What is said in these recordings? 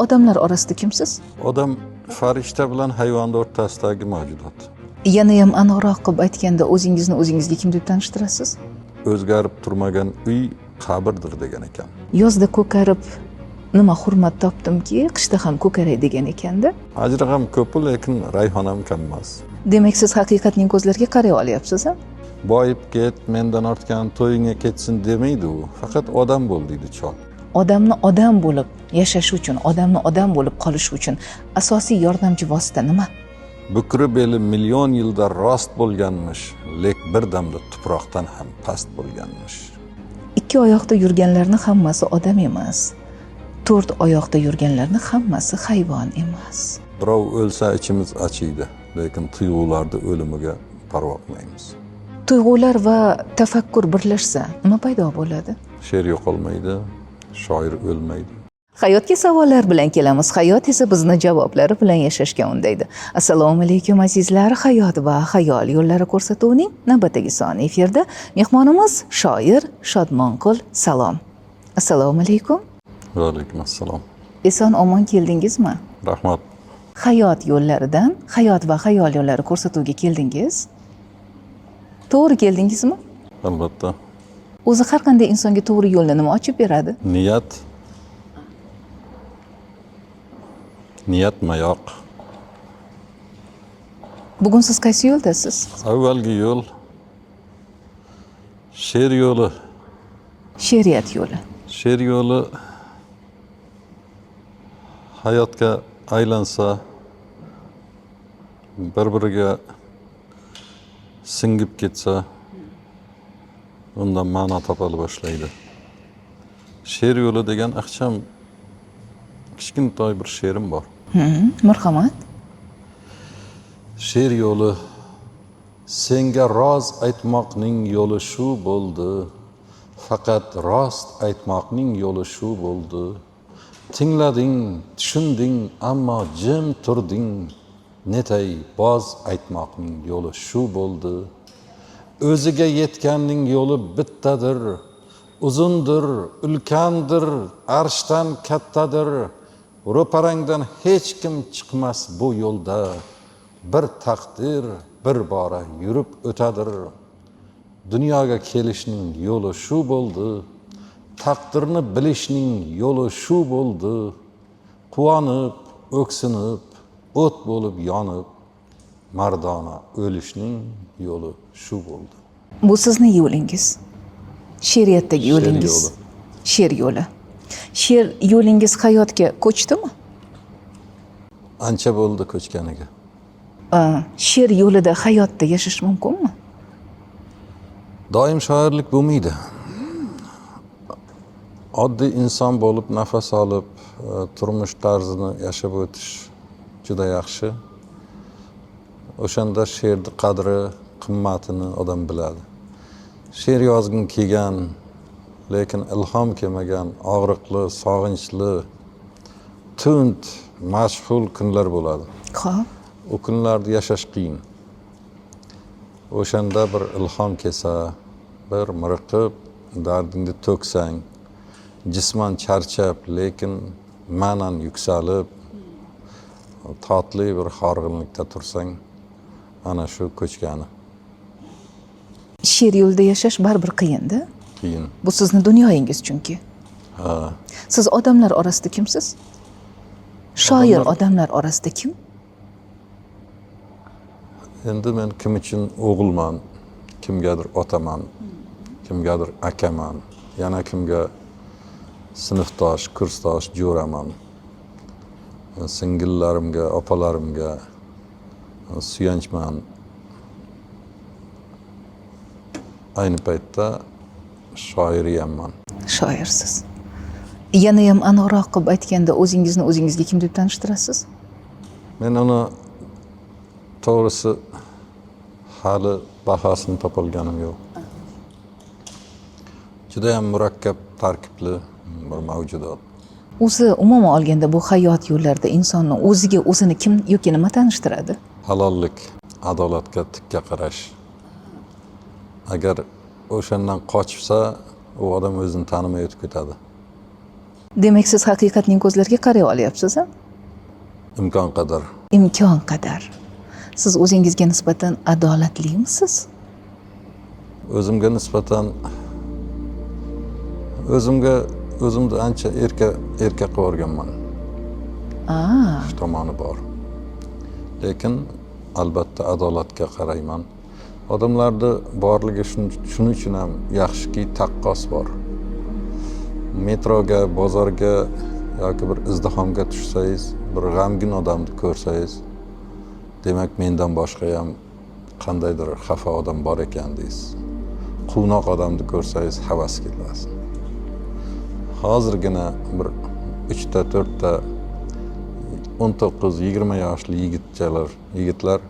Odamlar orasida kimsiz? Odam farishta bilan hayvonni o'rtasidagi mavjudot. Yanayam aniqroq qilib aytganda, o'zingizni o'zingizga kim deb tanishtirasiz? O'zgarib turmagan uy qabrdir degan ekan. Yozda ko'karib nima hurmat topdimki, qishda ham ko'karay degan ekanda. Ajri ham ko'p, lekin rayhon ham kam emas. Demak, siz haqiqatning ko'zlariga qaray olyapsiz, a? Boyib ket, mendan ortgan to'yingga ketsin demaydi u. Faqat odam bo'l deydi chol. Odamni odam bo'lib yashashi uchun, odamni odam bo'lib qolishi uchun asosiy yordamchi vosita nima? Bukri beli milyon yilda rost bo'lganmish, lek bir damda tuproqdan ham past bo'lganmish. Ikki oyoqda yurganlarni hammasi odam emas. To'rt oyoqda yurganlarni hammasi hayvon emas. Birov o'lsa ichimiz achiydi, lekin tuyg'ularni o'limiga parvo qilmaymiz. Tuyg'ular va tafakkur birlashsa nima paydo bo'ladi? She'r yo'qolmaydi, shoir o'lmaydi. Hayotga savollar bilan kelamiz. Hayot esa bizni javoblari bilan yashashga undaydi. Assalomu alaykum azizlar. Hayot va xayol yo'llari ko'rsatuvining navbatdagi soni efirda. Mehmonimiz shoir Shodmonqul Salom. Assalomu alaykum. Va alaykum assalom. Eson omon keldingizmi? Rahmat. Hayot yo'llaridan, hayot va xayol yo'llari ko'rsatuviga keldingiz. To'g'ri keldingizmi? Albatta. O'zi har qanday insonga to'g'ri yo'lni nima ochib beradi? Niyat. Niyat mayoq. Bugun siz qaysi yo'ldasiz? Avvalgi yo'l she'r yo'li. She'riyat yo'li. She'r yo'li hayotga aylansa, bir-biriga singib ketsa, undan ma'no topila boshlaydi. She'r yo'li degan ixcham kichkintoy bir she'rim bor. Marhamat. She'r yo'li senga roz aytmoqning yo'li shu bo'ldi. Faqat rost aytmoqning yo'li shu bo'ldi. Tinglading, tushunding, ammo jim turding. Netay boz aytmoqning yo'li shu bo'ldi. O'ziga yetganning yo'li bittadir. Uzundir, ulkandir, arshdan kattadir. Ro'parangdan hech kim chiqmas bu yo'lda. Bir taqdir bir bora yurib o'tadir. Dunyoga kelishning yo'li shu bo'ldi. Taqdirni bilishning yo'li shu bo'ldi. Quvonib, o'ksinib, o't bo'lib yonib, mardona o'lishning yo'li shu bo'ldi. Bu sizni yo'lingiz. She'riyatdagi yo'lingiz. She'r yo'li. She'r yo'lingiz hayotga ko'chdimi? Ancha bo'ldi ko'chganiga. She'r yo'lida hayotda yashash mumkinmi? Doim shoirlik bo'lmaydi. Oddiy inson bo'lib nafas olib, turmush tarzini yashab o'tish juda yaxshi. O'shanda she'rni qadri, qimmatini odam biladi. She'r yozging kelgan, lekin ilhom kelmagan, og'riqli, sog'inchli, tund, mashg'ul kunlar bo'ladi. Xo'p. U kunlarda yashash qiyin. O'shanda bir ilhom kelsa, bir miriqib, dardingni to'ksang, jisman charchab, lekin ma'nan yuksalib, totli bir horg'inlikda tursang, ana shu ko'chgani. She'r yo'lida yashash baribir qiyin-da? Qiyin. Bu sizni dunyoyingiz chunki. Ha. Siz odamlar orasida kimsiz? Shoir odamlar orasida kim? Endi men kim uchun o'g'ilman, kimgadir otaman, kimgadir akaman, yana kimga sinfdosh, kursdosh jo'raman. Singillarimga, opalarimga suyanchman. Ayni paytda shoiriyamman. Shoirsiz. Yanayam aniqroq qilib aytganda, o'zingizni o'zingizga kim deb tanishtirasiz? Men uni to'g'risi hali bahosini topolganim yo'q. Judayam murakkab tarkibli bir mavjudot. O'zi umuman olganda bu hayot yo'llarida insonni o'ziga o'zini kim yoki nima tanishtiradi? Halollik, adolatga tikka qarash. Agar o'shandan qochsa, u odam o'zini tanimay o'tib ketadi. Demak, siz haqiqatning ko'zlariga qaray olyapsiz, a? Imkon qadar. Imkon qadar. Siz o'zingizga nisbatan adolatlimisiz? O'zimga nisbatan, o'zimga, o'zimni ancha erka erka qilib yuborganman. Shu tomoni bor, lekin albatta adolatga qarayman. Odamlarni borligi shuning uchun ham yaxshiki, taqqos bor. Metroga, bozorga yoki bir izdihomga tushsangiz, bir g'amgin odamni ko'rsangiz, demak, mendan boshqa ham qandaydir xafa odam bor ekan deysiz. Quvnoq odamni ko'rsangiz, havas kelasiz. Hozirgina bir uchta, to'rtta 19-20 yoshli yigitchalar, yigitlar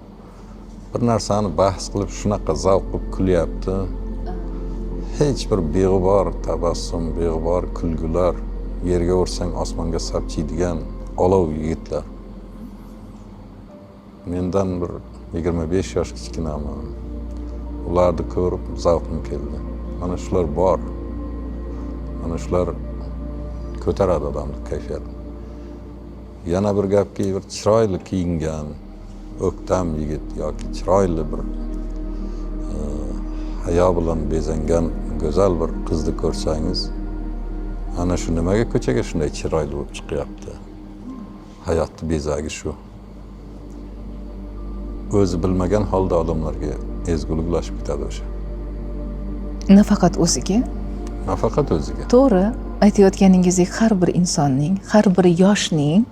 bir narsani bahs qilib, shunaqa zavq qilib kulyapti. Hech bir beg'ubor tabassum, beg'ubor kulgular, yerga ursang osmonga sapchiydigan olov yigitlar. Mendan bir 25 yosh kichkinami, ularni ko'rib zavqim keldi. Mana shular bor, mana shular ko'taradi odamni kayfiyatini. Yana bir gapki, bir chiroyli kiyingan o'ktam yigit yoki chiroyli bir hayo bilan bezangan go'zal bir qizni ko'rsangiz, ana shu nimaga ko'chaga shunday chiroyli bo'lib chiqyapti, hayotni bezagi shu, o'zi bilmagan holda odamlarga ezgulik ulashib ketadi o'sha. Nafaqat o'ziga. Nafaqat o'ziga. To'g'ri aytayotganingizdek, har bir insonning, har bir yoshning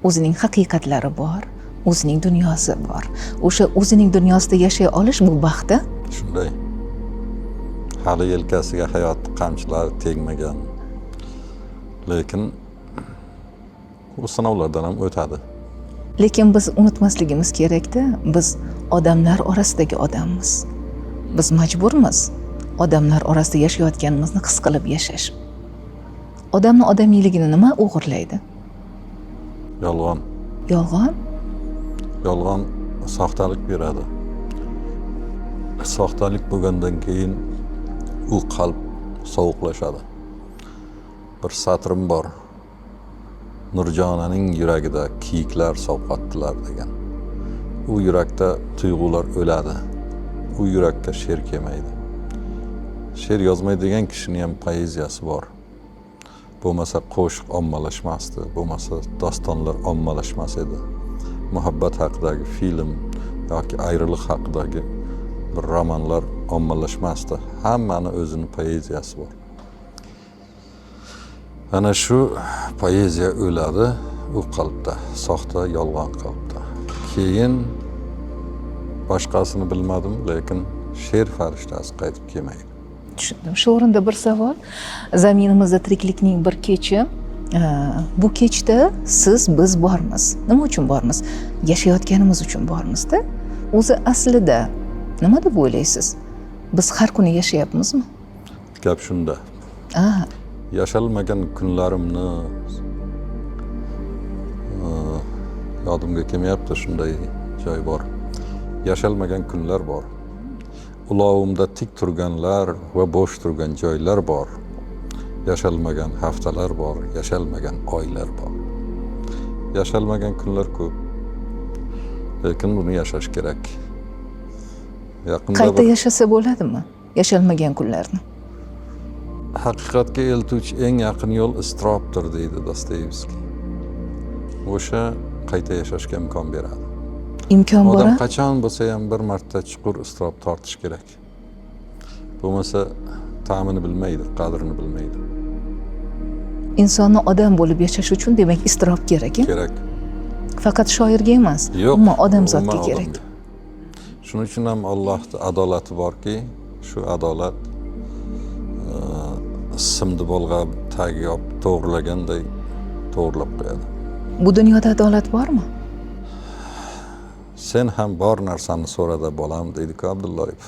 o'zining haqiqatlari bor, o'zining dunyosi bor. O'sha o'zining dunyosida yashay olish bu baxt a? Shunday, hali yelkasiga hayot qamchilari tegmagan, lekin u sinovlardan ham o'tadi. Lekin biz unutmasligimiz kerakda, biz odamlar orasidagi odammiz. Biz majburmiz odamlar orasida yashayotganimizni his qilib yashash. Odamni odamiyligini nima o'g'irlaydi? Yolg'on. Yolg'on. Yolg'on soxtalik beradi. Soxtalik bo'lgandan keyin u qalb sovuqlashadi. Bir satrim bor, "Nurjonaning yuragida kiyiklar sovqotdilar" degan. U yurakda tuyg'ular o'ladi, u yurakka she'r kelmaydi. She'r yozmaydigan kishini ham poeziyasi bor. Bo'lmasa qo'shiq ommalashmasdi, bo'lmasa dostonlar ommalashmas edi, muhabbat haqidagi film yoki ayriliq haqidagi bir romanlar ommalashmasdi. Hammani o'zini poeziyasi bor. Ana shu poeziya o'ladi u qalbda, soxta, yolg'on qalbda. Keyin boshqasini bilmadim, lekin she'r farishtasi qaytib kelmaydi. Tushundim. Shu o'rinda bir savol. Zaminimizda tiriklikning bir kechi. Bu kechda siz, biz bormiz. Nima uchun bormiz? Yashayotganimiz uchun bormizda. O'zi aslida nima deb o'ylaysiz, biz har kuni yashayapmizmi? Gap shunda. Yashalmagan kunlarimni yodimga kelmayapti, shunday joy bor. Yashalmagan kunlar bor. Ulovimda tik turganlar va bo'sh turgan joylar bor. Yashalmagan haftalar bor, yashalmagan oylar bor. Yashalmagan kunlar ko'p. Lekin buni yashash kerak. Yaqinda Qayta bir yashasa bo'ladimi yashalmagan kunlarni? "Haqiqatga eltuvchi eng yaqin yo'l iztirobdir", deydi Dostoyevskiy. O'sha qayta yashashga imkon beradi. Imkon bor. Odam A? qachon bo'lsa ham bir marta chuqur iztirob tortish kerak. Bo'lmasa ta'mini bilmaydi, qadrini bilmaydi. Insonni odam bo'lib yashash uchun, demak, iztirob kerak a? Kerak. Faqat shoirga emas, Yo'q. umuman odamzodga Umuman kerak. odamga. Shuning uchun ham Allohni adolati borki, shu adolat simni bolg'ab, tagiga olib to'g'rilaganday to'g'rilab qo'yadi. Bu dunyoda adolat bormi? "Sen ham bor narsani so'rada, bolam", deydiku Abdullayev.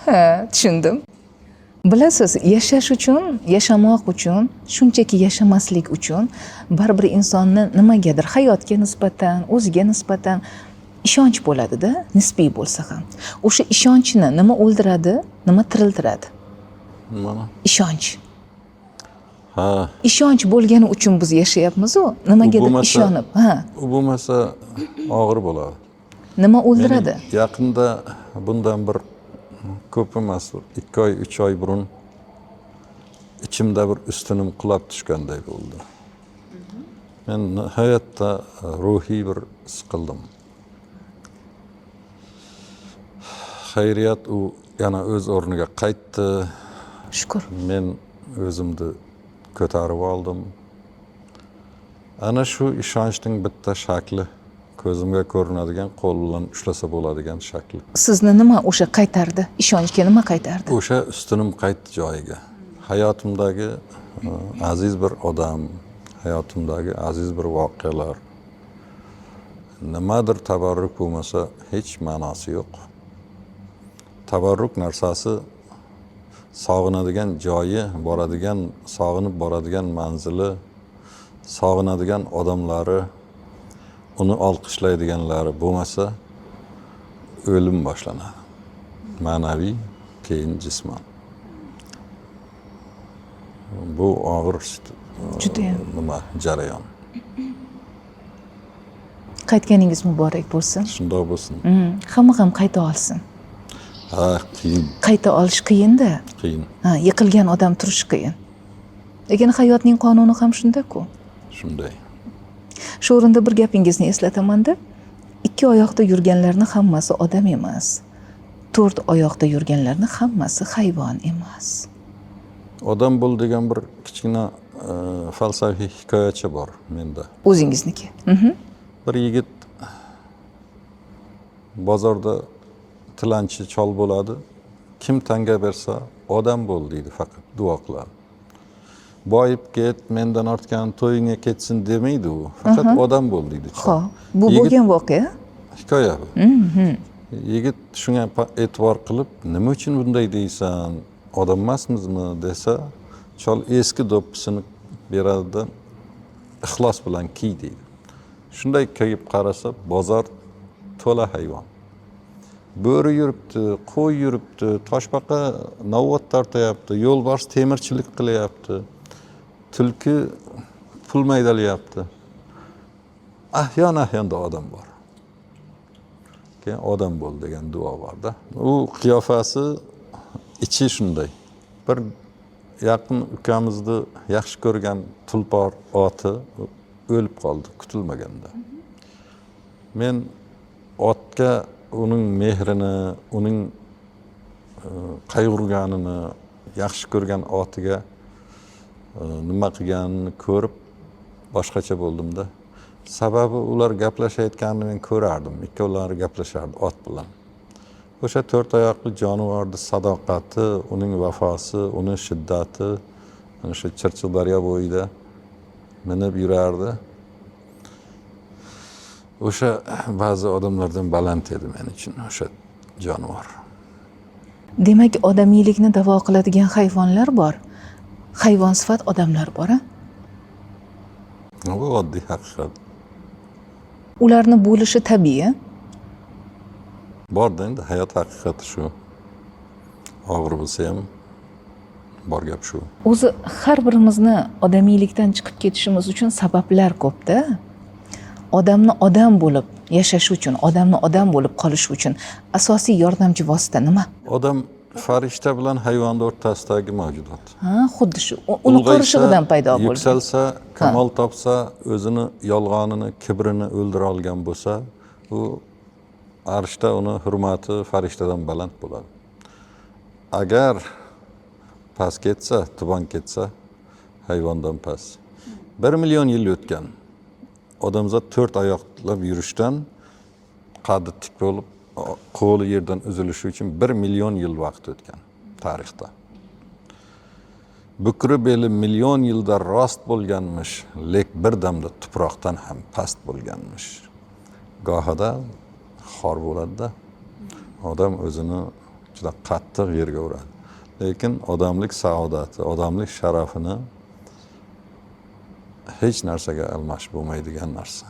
Ha, tushundim. Bilasiz, yashash uchun, yashamoq uchun, shunchaki yashamaslik uchun baribir insonni nimagadir, hayotga nisbatan, o'ziga nisbatan ishonch bo'ladida, nisbiy bo'lsa ham. O'sha ishonchni nima o'ldiradi, nima tiriltiradi? Mana. Ishonch. Ha. Ishonch bo'lgani uchun biz yashayapmiz-u, nimagadir ishonib, ha. U bo'lmasa og'ir bo'ladi. Nima o'ldiradi? Meni yaqinda bundan bir ko'p emas, 2 oy, 3 oy burun ichimda bir ustunim qulab tushganday bo'ldi. Men nihoyatda ruhiy bir siqildim. Xayriyat, u yana o'z o'rniga qaytdi. Shukur. Men o'zimni ko'tarib oldim. Ana shu ishonchning bitta shakli, ko'zimga ko'rinadigan, qo'l bilan ushlasa bo'ladigan shakli. Sizni nima o'sha qaytardi? Ishonchga nima qaytardi? O'sha ustunim qaytdi joyiga. Hayotimdagi aziz bir odam, hayotimdagi aziz bir voqealar, nimadir tabarruk bo'lmasa hech ma'nosi yo'q. Tabarruk narsasi sog'inadigan joyi, boradigan, sog'inib boradigan manzili, sog'inadigan odamlari, uni olqishlaydiganlari bo'lmasa o'lim boshlanadi. Ma'naviy, keyin jismon. Bu og'ir Judayam. nima jarayon. Qaytganingiz muborak bo'lsin. Shundoq bo'lsin. Hamma ham qayta olsin. Ha, qiyin. Qayta olish qiyin-da. Qiyin. Ha, yiqilgan odam turishi qiyin. Lekin hayotning qonuni ham shunda-ku. Shunday. Shu o'rinda bir gapingizni eslataman-da. 2 oyoqda yurganlarning hammasi odam emas. 4 oyoqda yurganlarning hammasi hayvon emas. Odam bo'l degan bir kichkina falsafiy hikoyacha bor menda. O'zingizniki. Bir yigit bozorda tilanchi chol bo'ladi. Kim tanga bersa odam bo'l deydi, faqat duo qiladi. Boyib ket, mendan ortgan to'yingga ketsin demaydi u. Faqat odam bo'l deydi chol. Xo'p, bu bo'lgan voqea? Hikoya bu. Yigit shunga e'tibor qilib, nima uchun bunday deysan, odam emasmizmi desa, chol eski do'ppisini beradida ixlos bilan kiy deydi. Shunday kiyib qarasa, bozor to'la hayvon. Bo'ri yuribdi, qo'y yuribdi, toshbaqa novvot tortayapti, yo'lbars temirchilik qilyapti, tulki pul maydalayapti. Ahyon-ahyonda odam bor. Keyin odam bo'l degan duo borda. U qiyofasi ichi shunday. Bir yaqin ukamizni yaxshi ko'rgan tulpor oti o'lib qoldi kutilmaganda. Men otga uning mehrini, uning qayg'urganini, yaxshi ko'rgan otiga nima qilganini ko'rib boshqacha bo'ldimda. Sababi ular gaplashayotganini men ko'rardim. Ikkovlari gaplashardi ot bilan. O'sha to'rt oyoqli jonivorning sadoqati, uning vafosi, uning shiddati, ana shu Chirchiq daryo bo'yida minib yurardi. O'sha ba'zi odamlardan baland edi men uchun o'sha jonivor. Demak, odamiylikni da'vo qiladigan hayvonlar bor. Hayvon sifat odamlar bor, a? Bu oddiy haqiqat. Ularni bo'lishi tabiiy, a? Borda endi hayot haqiqati shu. Og'ir bo'lsa ham bor gap shu. O'zi har birimizni odamiylikdan chiqib ketishimiz uchun sabablar ko'p-da. Odamni odam bo'lib yashashi uchun, odamni odam bo'lib qolishi uchun asosiy yordamchi vosita nima? Odam farishta bilan hayvonning o'rtasidagi mavjudot. Ha, xuddi shu. Uni qorishig'idan paydo bo'lgan. Yuksalsa, kamol topsa, o'zini yolg'onini, kibrini o'ldira olgan bo'lsa, u arshda uni hurmati farishtadan baland bo'ladi. Agar past ketsa, tuban ketsa, hayvondan past. 1 million yil o'tgan. Odamzod 4 oyoqlab yurishdan qaddi tik bo'lib, qo'li yerdan uzilishi uchun 1 million yil vaqt o'tgan tarixda. Bukri beli million yilda rost bo'lganmish, lek bir damda tuproqdan ham past bo'lganmish. Gohida xor bo'ladi-da. Odam o'zini juda qattiq yerga uradi. Lekin odamlik saodati, odamlik sharafini hech narsaga almashib bo'lmaydigan narsa.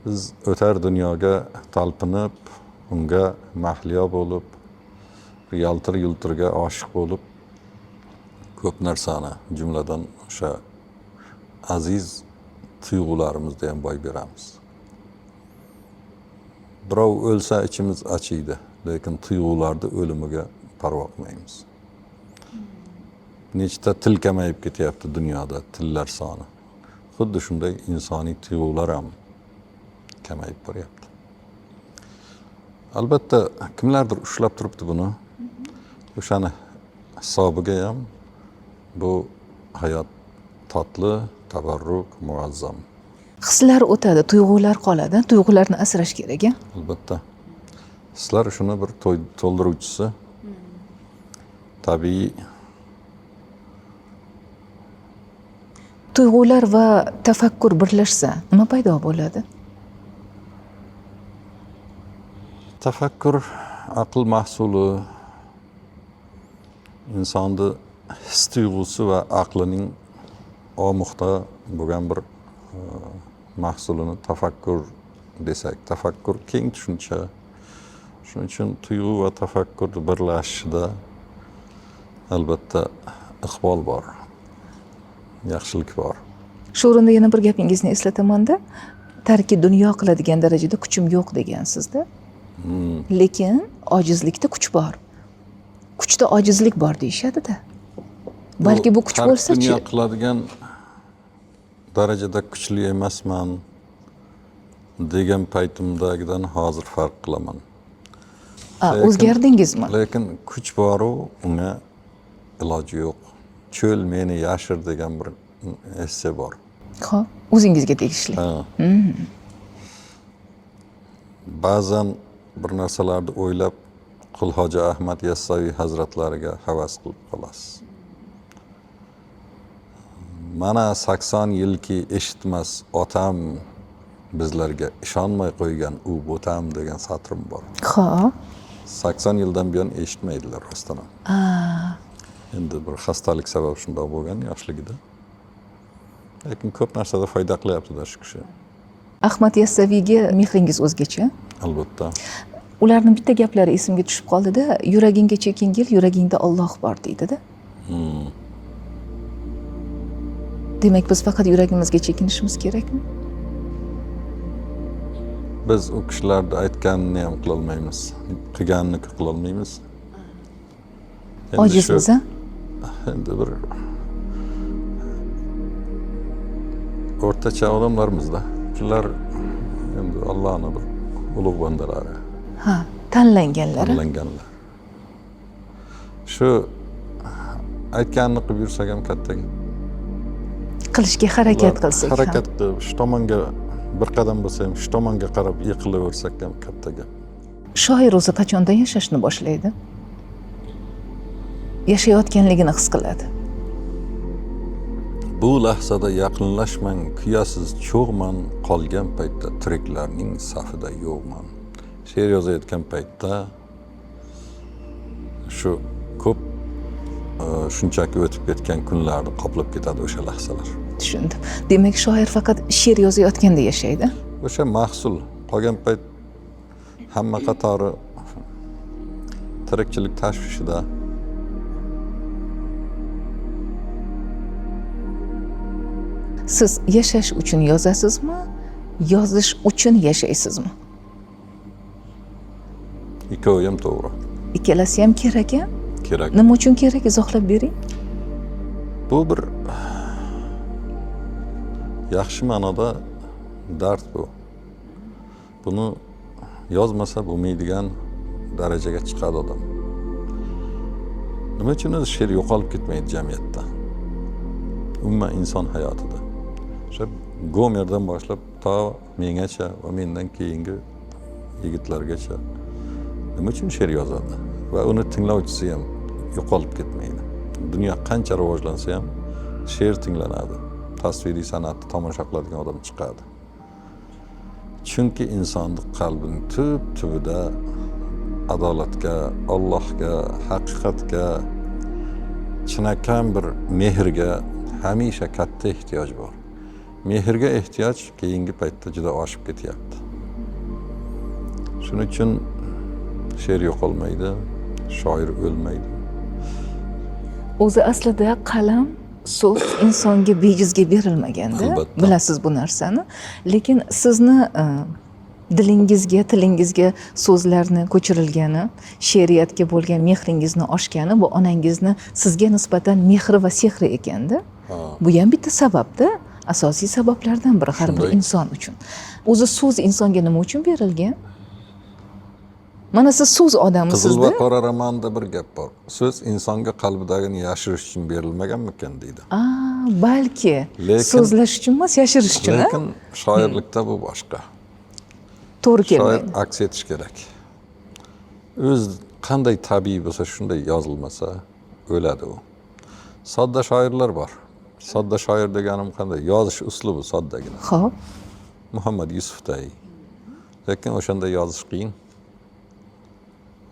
Biz o'tar dunyoga talpinib, unga mahliyo bo'lib, yaltir-yultirga oshiq bo'lib, Ko'p narsani, jumladan o'sha aziz tuyg'ularimizni ham boy beramiz. Birov o'lsa ichimiz achiydi, lekin tuyg'ularni o'limiga parvo qilmaymiz. Nechta til kamayib ketyapti dunyoda, tillar soni. Xuddi shunday insoniy tuyg'ular ham kamayib boryapti. Albatta kimlardir ushlab turibdi buni. O'shani hisobiga ham bu hayot totli, tabarruk, muazzam. Hislar o'tadi, tuyg'ular qoladi. Tuyg'ularni asrash kerak, a? Albatta. Hislar shuni bir to'ldiruvchisi. Tabiiy. Tuyg'ular va tafakkur birlashsa nima paydo bo'ladi? Tafakkur aql mahsuli, insonni his tuyg'usi va aqlining omuxta bo'lgan bir mahsulini tafakkur desak, tafakkur keng tushuncha. Shuning uchun tuyg'u va tafakkur birlashishida albatta iqbol bor, yaxshilik bor. Shu o'rinda yana bir gapingizni eslataman-da, tarki dunyo qiladigan darajada kuchim yo'q degansizda. Lekin ojizlikda kuch bor. Kuchda ojizlik bor deyishadi-da. Balki bu kuch bo'lsa-chi? Dunyo qiladigan darajada kuchli emasman degan paytimdagidan hozir farq qilaman. O'zgardingizmi? Lekin kuch bor-u, unga iloji yo'q. Cho'l meni yashir degan bir esse bor. Xo'p, o'zingizga tegishli. Ba'zan bir narsalarni o'ylab Qulhoja Ahmad Yassaviy hazratlariga havas qilib qolasiz. Mana 80 yilki eshitmas otam bizlarga ishonmay qo'ygan u bo'tam degan satrim bor. Xo'p. 80 yildan buyon eshitmaydilar rostdan ham. Endi bir xastalik sabab shundoq bo'lgan yoshligida. Lekin ko'p narsada foyda qilyapti-da shu kishi. Ahmad Yassaviyga mehringiz o'zgacha? Albatta. Ularning bitta gaplari esimga tushib qoldi-da, yuragingga chekingil, yuragingda Alloh bor deydi-da. Demak, biz faqat yuragimizga chekinishimiz kerakmi? Biz u kishilarni aytganini ham qila olmaymiz, qilganini qila olmaymiz. Ojizmiz, a? Endi bir o'rtacha odamlarmizda. Shular endi Allohning bir ulug' bandalari. Ha, tanlanganlar. Tanlanganlar. Shu aytganini qilib yursak ham katta gap. Qilishga harakat qilsak ham. Harakat qilib, shu tomonga bir qadam bo'lsa ham shu tomonga qarab yiqilaversak ham katta gap. Shoir o'zi qachondan yashashni boshlaydi? Yashayotganligini his qiladi. Bu lahzada yaqinlashmang, kuyasiz cho'g'man, qolgan paytda tiriklarning safida yo'qman. She'r yozayotgan paytda shu ko'p shunchaki o'tib ketgan kunlarni qoplab ketadi o'sha lahzalar. Tushundim. Demak, shoir faqat she'r yozayotganda yashaydi. O'sha mahsul qolgan payt hamma qatori tirikchilik tashvishida. Siz yashash uchun yozasizmi, yozish uchun yashaysizmi? Ikkovi ham to'g'ri. Ikkalasi ham kerak, a? Kerak. Nima uchun kerak, izohlab bering. Bu bir yaxshi ma'noda dard bu. Buni yozmasa bo'lmaydigan darajaga chiqadi odam. Nima uchun o'zi she'r yo'qolib ketmaydi jamiyatda? Umuman inson hayotida. O'sha Gomerdan boshlab to mengacha va mendan keyingi yigitlargacha nima uchun she'r yozadi? Va uni tinglovchisi ham yo'qolib ketmaydi. Dunyo qancha rivojlansa ham she'r tinglanadi. Tasviriy san'atni tomosha qiladigan odam chiqadi. Chunki insonning qalbining tub tubida adolatga, Allohga, haqiqatga, chinakam bir mehrga hamisha katta ehtiyoj bor. Mehrga ehtiyoj keyingi paytda juda oshib ketyapti. Shuning uchun she'r yo'qolmaydi, shoir o'lmaydi. O'zi aslida qalam, so'z insonga bejizga berilmaganda. Albatta. Bilasiz bu narsani. Lekin sizni dilingizga, tilingizga so'zlarni ko'chirilgani, she'riyatga bo'lgan mehringizni oshgani bu onangizni sizga nisbatan mehri va sehri ekanda. Bu ham bitta sababda, asosiy sabablardan biri har bir Shunday. inson uchun. O'zi so'z insonga nima uchun berilgan? Mana siz so'z Qizil va odamisizda. qora romanida bir gap bor. So'z insonga qalbidagini yashirish uchun berilmaganmikan deydi. A, balki Lekin- so'zlash uchun emas, yashirish uchun, a? Lekin shoirlikda bu boshqa. To'g'ri Shoir kelmaydi. aks etish kerak. O'z qanday tabiiy bo'lsa shunday yozilmasa o'ladi u. Sodda shoirlar bor. Sodda shoir deganim qanday? Yozish uslubi soddagina. Xo'p. Muhammad Yusufday. Lekin o'shanday yozish qiyin.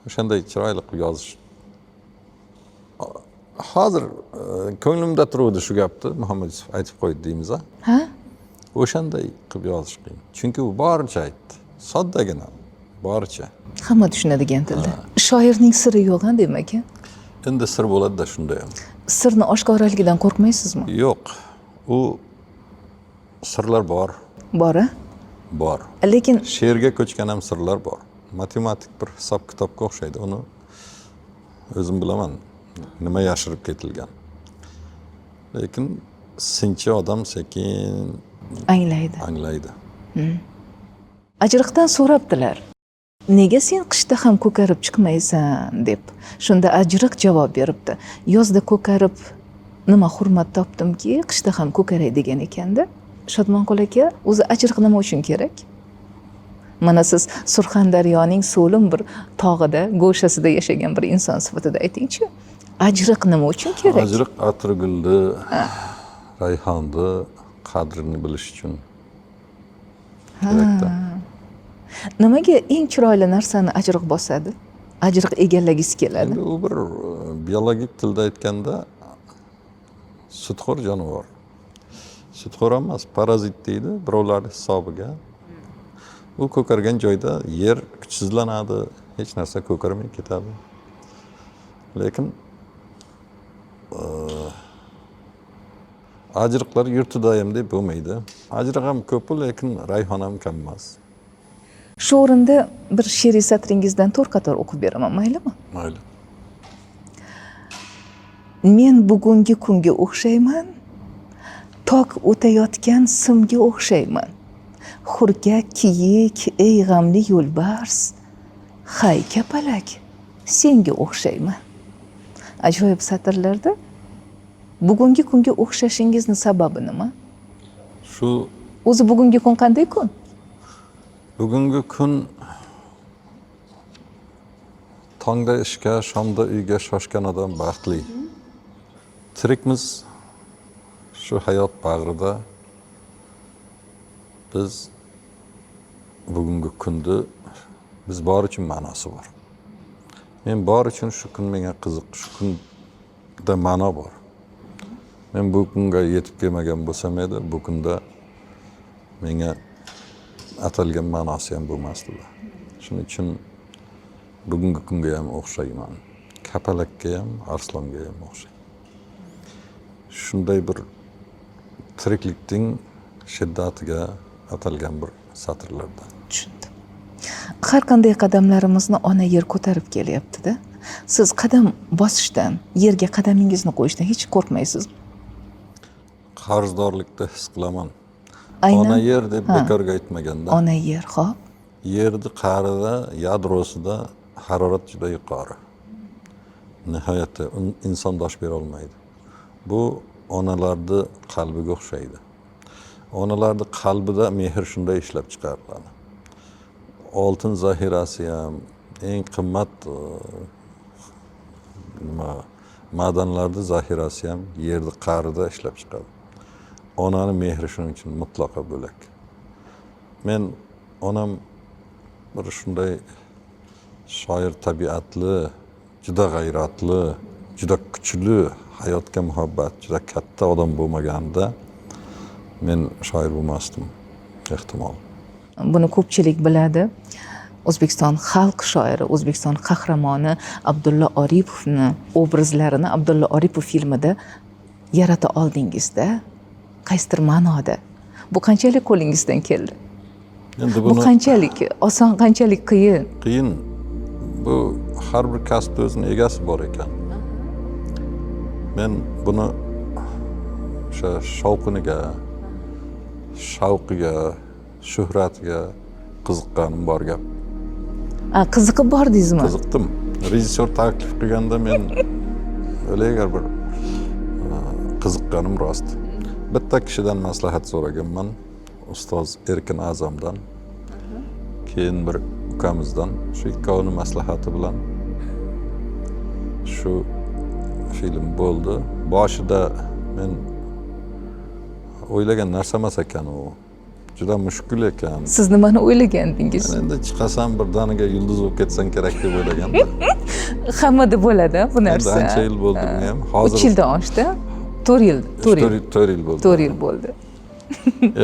O'shanday chiroyli qilib yozish. Hozir ko'nglimda turuvdi shu gapni Muhammad Yusuf aytib qo'ydi deymiz a. Ha? O'shanday qilib yozish qiyin. Chunki u boricha aytdi. Soddagina boricha. Hamma tushunadigan tilda. Shoirning siri yo'q, a, demak. A? Endi sir bo'ladi-da shunda ham. Sirni oshkoraligidan qo'rqmaysizmi? Yo'q. U sirlar bor. Bor, a? Bor. Lekin She'rga ko'chgan ham sirlar bor. Matematik bir hisob kitobga o'xshaydi. Uni o'zim bilaman nima yashirib ketilgan. Lekin sinchi odam sekin anglaydi. Anglaydi. Ajriqdan so'rabdilar. Nega sen qishda ham ko'karib chiqmaysan deb. Shunda ajriq javob beribdi. Yozda ko'karib nima hurmat topdimki, qishda ham ko'karay degan ekanda. Shodmonqul aka, o'zi ajriq nima uchun kerak? Mana siz Surxondaryoning so'lim bir tog'ida, go'shasida yashagan bir inson sifatida aytingchi, ajriq nima uchun kerak? Ajriq atirgulni, rayhonni qadrini bilish uchun kerakda. Nimaga eng chiroyli narsani ajriq bosadi? Ajriq egallagisi keladi. Endi u bir biologik tilda aytganda sutxo'r jonivor. Sutxo'r emas, parazit deydi birovlarni hisobiga. U ko'kargan joyda yer kuchsizlanadi, hech narsa ko'karmay ketadi. Lekin ajriqlar yurtida ham deb bo'lmaydi. Ajriq ham ko'p, lekin rayhon ham kam emas. Shu o'rinda bir she'riy satringizdan to'rt qator o'qib beraman, maylimi? Mayli. Men bugungi kunga o'xshayman, tok o'tayotgan simga o'xshayman. Xurkak kiyik, ey g'amli yo'lbars, hay kapalak, senga o'xshayman. Ajoyib satrlarda bugungi kunga o'xshashingizni sababi nima? Shu O'zi bugungi kun qanday kun? Bugungi kun tongda ishga, shomda uyga shoshgan odam baxtli. Tirikmiz shu hayot bag'rida. Biz bugungi kunni biz bor uchun ma'nosi bor. Men bor uchun shu kun menga qiziq, shu kunda ma'no bor. Men bu kunga yetib kelmagan bo'lsam edi, bu kunda menga atalgan ma'nosi ham bo'lmasdi. Shuning uchun bugungi kunga ham o'xshayman. Kapalakka ham, arslonga ham o'xshayman. Shunday bir tiriklikning shiddatiga atalgan bir satrlarda. Tushundim. Har qanday qadamlarimizni ona yer ko'tarib kelyapti-da. Siz qadam bosishdan, yerga qadamingizni qo'yishdan hech qo'rqmaysizmi? Qarzdorlikda his qilaman. Aynan Ona yer deb bekorga aytmaganda. Ona yer, xo'p. Yerni qa'rida, yadrosida harorat juda yuqori. Nihoyatda inson dosh bera olmaydi. Bu onalarni qalbiga o'xshaydi. Onalarni qalbida mehr shunday ishlab chiqariladi. Oltin zaxirasi ham, eng qimmat nima ma'danlarni zaxirasi ham yerni qa'rida ishlab chiqadi. Onani mehri shuning uchun mutlaqo bo'lak. Men onam bir shunday shoir tabiatli, juda g'ayratli, juda kuchli, hayotga muhabbat juda katta odam bo'lmaganda men shoir bo'lmasdim ehtimol. Buni ko'pchilik biladi. O'zbekiston xalq shoiri, O'zbekiston qahramoni Abdulla Oripovni obrazlarini Abdulla Oripov filmida yarata oldingizda, qaysidir ma'noda. Bu qanchalik qo'lingizdan keldi? Endi Bu buni qanchalik oson, qanchalik qiyin? Qiyin. Bu har bir kasbni o'zini egasi bor ekan. Men buni o'sha shovqiniga, shavqiga, shuhratiga qiziqqanim bor gap. A, qiziqib bordingizmi? Qiziqdim. Rejissyor taklif qilganda men agar bir qiziqqanim rost. Bitta kishidan maslahat so'raganman, ustoz Erkin A'zamdan, keyin bir ukamizdan. Shu ikkovini maslahati bilan shu film bo'ldi. Boshida men o'ylagan narsa emas ekan u, juda mushkul ekan. Siz nimani o'ylagandingiz? Men endi chiqasam, birdaniga yulduz bo'lib ketsam kerak deb o'ylagandim. Hammada bo'ladi bu Endi narsa. ancha yil bo'ldi bunga ham. Hozir 3 yildan oshdi, 4 yil, 4 yil. 4 yil bo'ldi. 4 yil bo'ldi.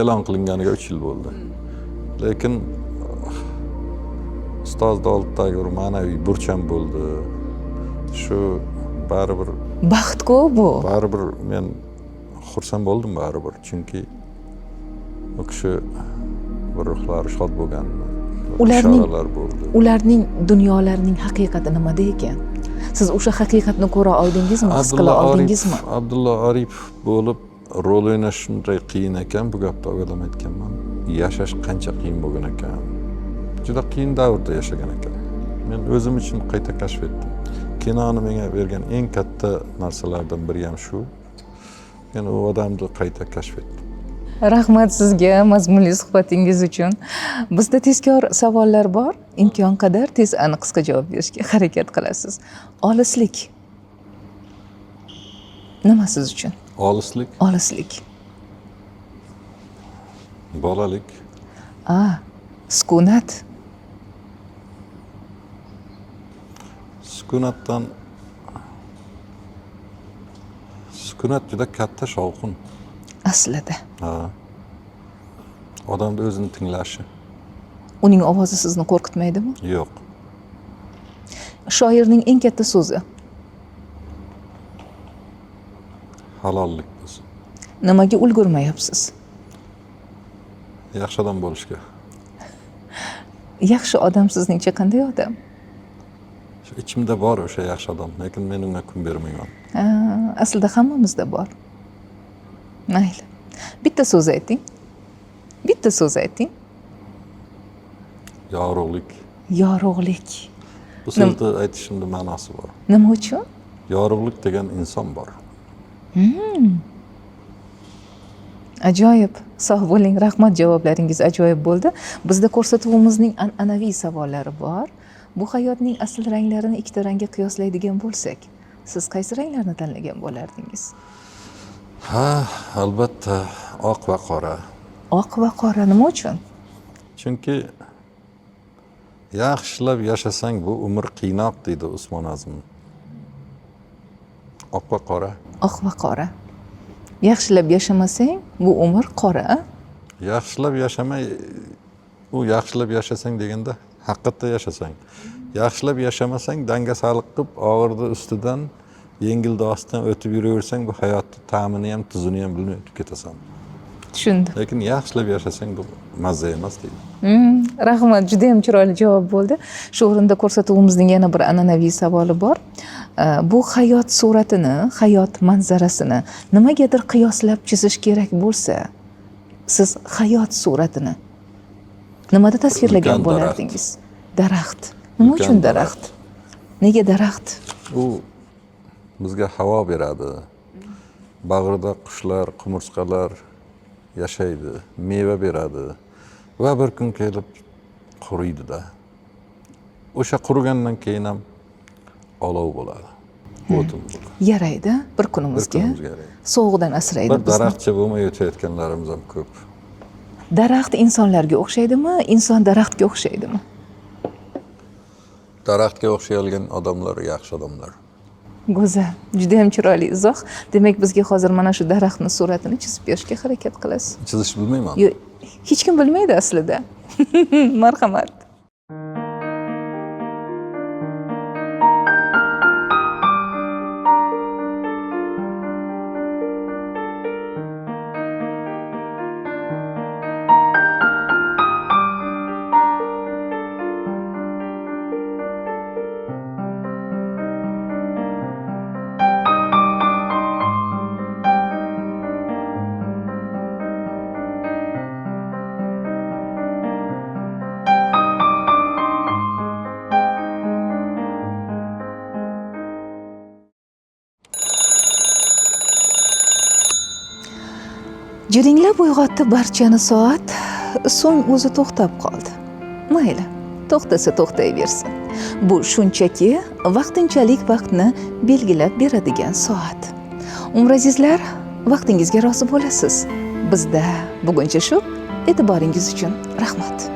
E'lon qilinganiga 3 yil bo'ldi. Lekin ustozni oldidagi bir ma'naviy burch ham bo'ldi shu, baribir. Baxt-ku bu. Baribir men xursand bo'ldim baribir, chunki u kishi bir ruhlari shod bo'lgan, ishoralar bo'ldi. Ularning dunyolarining haqiqati nimada ekan? Siz o'sha haqiqatni ko'ra oldingizmi, his qila Abdulla oldingizmi? Oripov, Abdulla Oripov bo'lib rol o'ynash shunday qiyin ekan, bu gapni avval ham aytganman. Yashash qancha qiyin bo'lgan ekan, juda qiyin davrda yashagan ekan. Men o'zim uchun qayta kashf etdim. Kinoni menga bergan eng katta narsalardan biri ham shu, men u odamni qayta kashf etdim. Rahmat sizga mazmunli suhbatingiz uchun. Bizda tezkor savollar bor. Imkon qadar tez, aniq, qisqa javob berishga harakat qilasiz. Olislik nima siz uchun? Olislik? Olislik. Bolalik. A, sukunat? Sukunatdan, sukunat juda katta shovqin. Aslida. Ha, odamni o'zini tinglashi. Uning ovozi sizni qo'rqitmaydimi? Yo'q. Shoirning eng katta so'zi? Halollik bo'lsin. Nimaga ulgurmayapsiz? Yaxshi odam bo'lishga. Yaxshi odam sizningcha qanday odam? Shu ichimda bor o'sha yaxshi odam, lekin men unga kun bermayman. Ha, aslida hammamizda bor. Mayli, bitta so'z ayting, bitta so'z ayting. Yorug'lik. Yorug'lik. Bu so'zni aytishimda ma'nosi bor. Nima uchun? Yorug'lik degan inson bor. Ajoyib, sog' bo'ling, rahmat, javoblaringiz ajoyib bo'ldi. Bizda ko'rsatuvimizning an'anaviy savollari bor. Bu hayotning asl ranglarini ikkita rangga qiyoslaydigan bo'lsak, siz qaysi ranglarni tanlagan bo'lardingiz? Ha, albatta, oq va qora. Oq va qora, nima uchun? Chunki yaxshilab yashasang, bu umr qiynoq, deydi Usmon Azim. Oq va qora. Oq va qora. Yaxshilab yashamasang, bu umr qora, a? Yaxshilab yashamay, u yaxshilab yashasang deganda haqiqatda yashasang. Yaxshilab yashamasang, dangasalik qilib, og'irni ustidan, yengilni ostidan o'tib yuraversang, bu hayotni ta'mini ham, tuzini ham bilmay o'tib ketasan. Tushundim. Lekin yaxshilab yashasang, bu mazza emas, deydi. Rahmat, judayam chiroyli javob bo'ldi. Shu o'rinda ko'rsatuvimizning yana bir an'anaviy savoli bor. Bu hayot suratini, hayot manzarasini nimagadir qiyoslab chizish kerak bo'lsa, siz hayot suratini nimada tasvirlagan Ulkan daraxt. bo'lardingiz? Daraxt. Nima Ulkan uchun daraxt? Nega daraxt? U bizga havo beradi, bag'rida qushlar, qumursqalar yashaydi, meva beradi va bir kun kelib quriydida. O'sha qurigandan keyin ham olov bo'ladi, o'tin bo'ladi. Yaraydi bir Bir kunimizga. Kunimizga yaraydi. Sovuqdan asraydi Bir bizni. daraxtcha bo'lmay o'tayotganlarimiz ham ko'p. Daraxt insonlarga o'xshaydimi, inson daraxtga o'xshaydimi? Daraxtga o'xshay olgan odamlar yaxshi odamlar. Go'zal, judayam chiroyli izoh. Demak, bizga hozir mana shu daraxtni suratini chizib berishga harakat qilasiz. Chizishni bilmayman. Yo, hech kim bilmaydi aslida. Marhamat. Jiringlab uyg'otdi barchani soat, so'ng o'zi to'xtab qoldi. Mayli, to'xtasa to'xtayversin. Bu shunchaki vaqtinchalik vaqtni belgilab beradigan soat. Umr azizlar, vaqtingizga rozi bo'lasiz. Bizda buguncha shu. E'tiboringiz uchun rahmat.